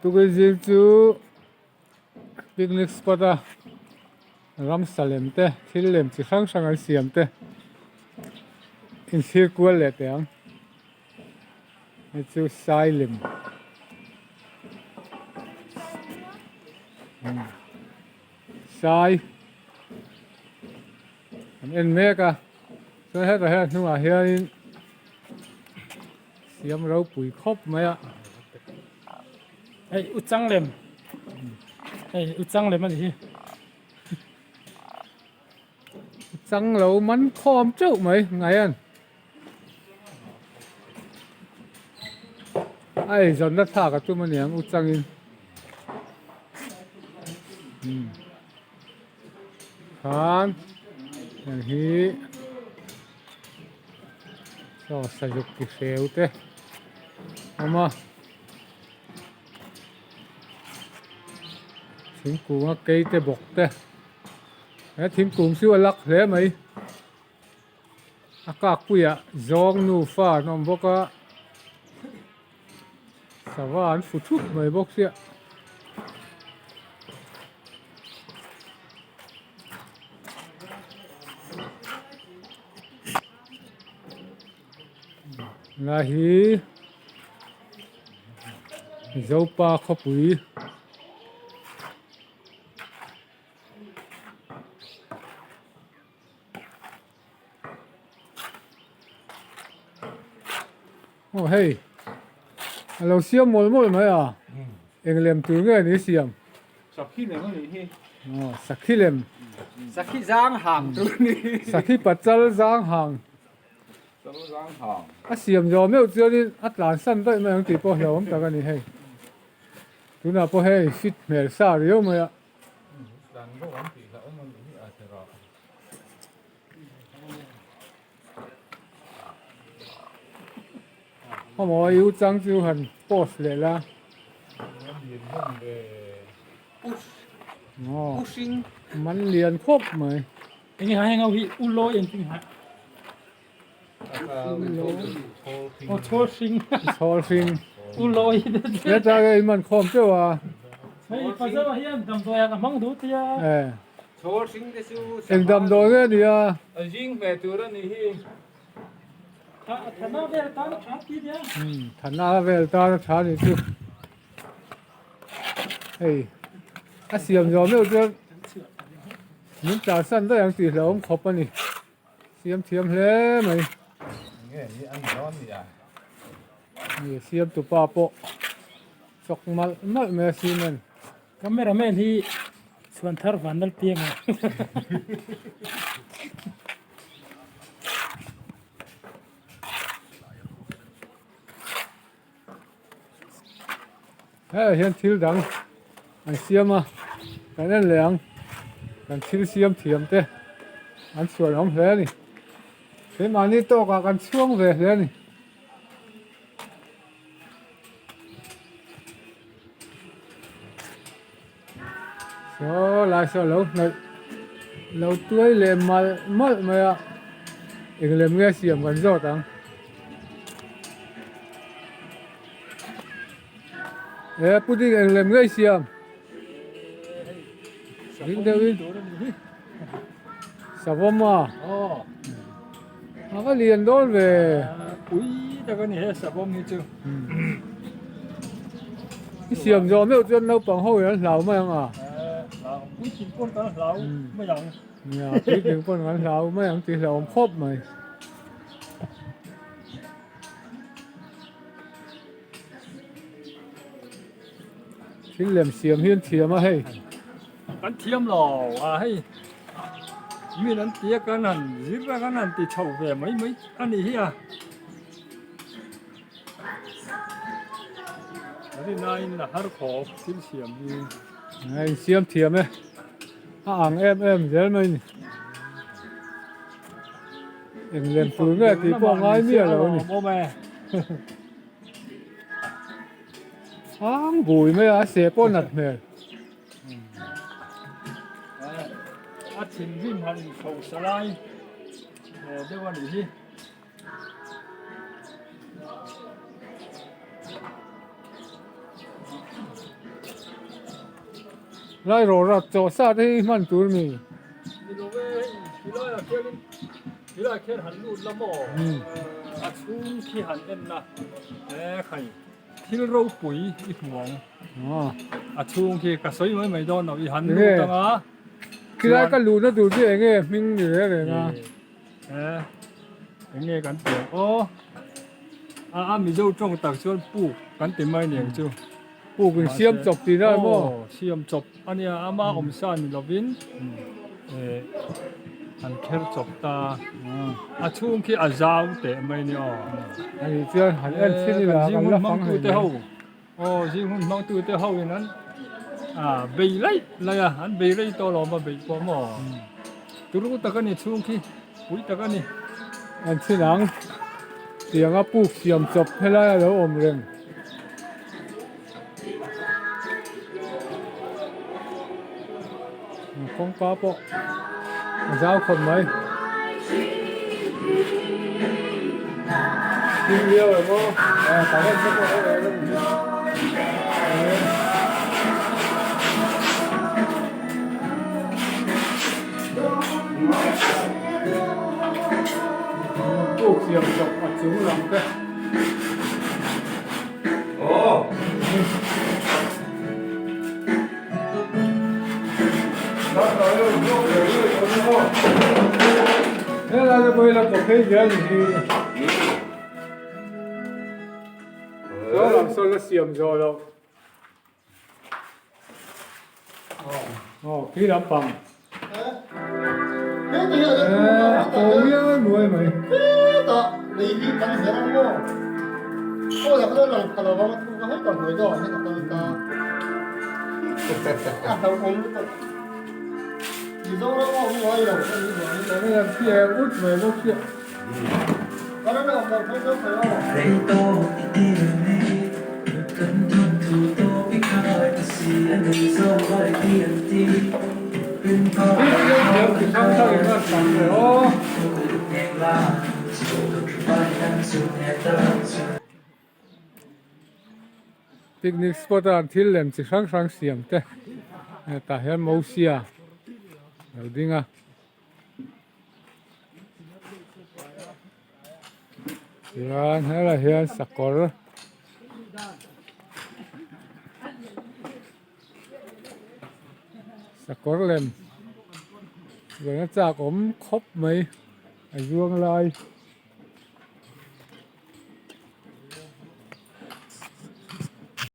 Tukin zing chu picnic spot a ramsa lem te thil lem chi hrang hrang an siam te inthlir kual leh teh ang hei chu sai lem sai an en mek a chuan hetah hian a hnungah hianin siam ropui khawp mai a. Hei u chang lem hei u chang lem a ni hi. U chang lo man khawm teuh mai ngai an. A eizawnna thlak a tum aniang u changin. Khan heng hi saw sazuk ti hreu te awm a thingkung a keite bawk te he thingkung chu a lak hle mai a kak puiah zawng nufa an awm bawk a sava an fu thup mai bawk sia. Lai hi Zopa khawpui Aw hei a lo siam mawlh mawlh mai a eng lem tur nge ni siam Sakhi lem a nih hi aw sakhi lem Sakhi zang hang tur a ni Sakhi pachal zang hang Chal zang hang a siam zawh meuh chuanin a tlansan daih mai ang tih pawh hlauhawm tak a ni hei tunah pawh hei fit hmel sa riau mai a. Khawmaw i u chang chu han post leh la. Man lian khawp mai. Enge ha heng ho hi u lawi an tih ha. Aw chhawl hring. Chhawl hring. U lawi. Heta ke i man khawm teuh a. Hei pazar hian damdawi ah ka hmang duh tia. Eh. Chhawl hring te chu Eng damdawi nge ni a? A zing hmeh tur a nih hi. Thana vel tan a tha ti nia. Thana vel tan a tha ni chu. Hei a siam zawh meuh chuan min tlansan daih ang tih hlauhawm khawp a ni. Siam thiam hle mai. Nge ni an dawn ni a. Ni siam tu pa pawh chawk malh malh mai a cement. Cameraman hi chhuan thar van nal piang a. Hei hian thil dang an siam a kan en leh ang kan thil siam thiam te an chhuan awm hle a ni keimahni tawkah kan chhuang ve hle a ni. Saw lai saw lo hnawih lo tuai leh malh malh mai a eng lem nge siam kan zawt ang he pudding eng lem nge siam ding deuh in savawm a a va lian dawn ve pui tak a ni he savawm hi chu i siam zawh meuh chuan naupang ho hi an hlau mai ang a puitling pawn kan hlau mai ang nia puitling pawn kan hlau mai ang tih hlauhawm khawp mai thil lem siam hi an thiam a hei Kan thiam lo a hei min an ti a kan han zir a kan han ti chho ve mai mai a ni hi a. Rinain a har khawp thil siam hi. A insiam thiam e a ang em em zel mai ni. Eng lem tur nge tih pawh a ngai miah lo a ni. Ang bui mai a a seh pawh nat hmel. A thinrim han inhrosa lai deuh a nih hi. Lai rawra chaw sa te hi hman tur mi. Ni lo e, hei khilaiah khianin khilaiah khian han lut la maw? A chhung khi han en la, e khai thil ropui i hmu ang. A chhung khi ka sawi mai mai dawn lo, i han lut ang a. Khilai ka luhna tur chu eng nge hming ni reng reng a? E eng nge kan tih ang aw? A a Mizo tawng tak chuan puk kan ti mai ni ang chu. Puk in siam chawp tih na maw? Aw, siam chawp a nia, ama awm sa ni lovin an kher chawp ta. A chhung khi a zau teh mai ni aw. A nih chuan han en thin ila kan la fang hlei mai. Aw, zing hun hmangtute ho in an bei laih laih a, an bei rei tawh lo maw beih pawh maw? Turu tak a ni chhung khi, pui tak a ni. An thin ang, tianga puk siam chawp helai a lo awm reng. Kawngka pawh a zau khawp mai. Thil viau em aw, current te pawh a lo awm a ni. Puk siam chawp a chung lam te. Helai te pawh hi la kawp phei zel ni hi. Saw lam saw la siam zawh loh. Aw khi lampang. A ko viau muai mai. Ut mai bawk sia. Picnic spot a thil lem chi hrang hrang siam te tah hian mosia lo ding a. Chuan helaiah hian sakawr sakawr lem zawhna chak awm khawp mai a zuang lai.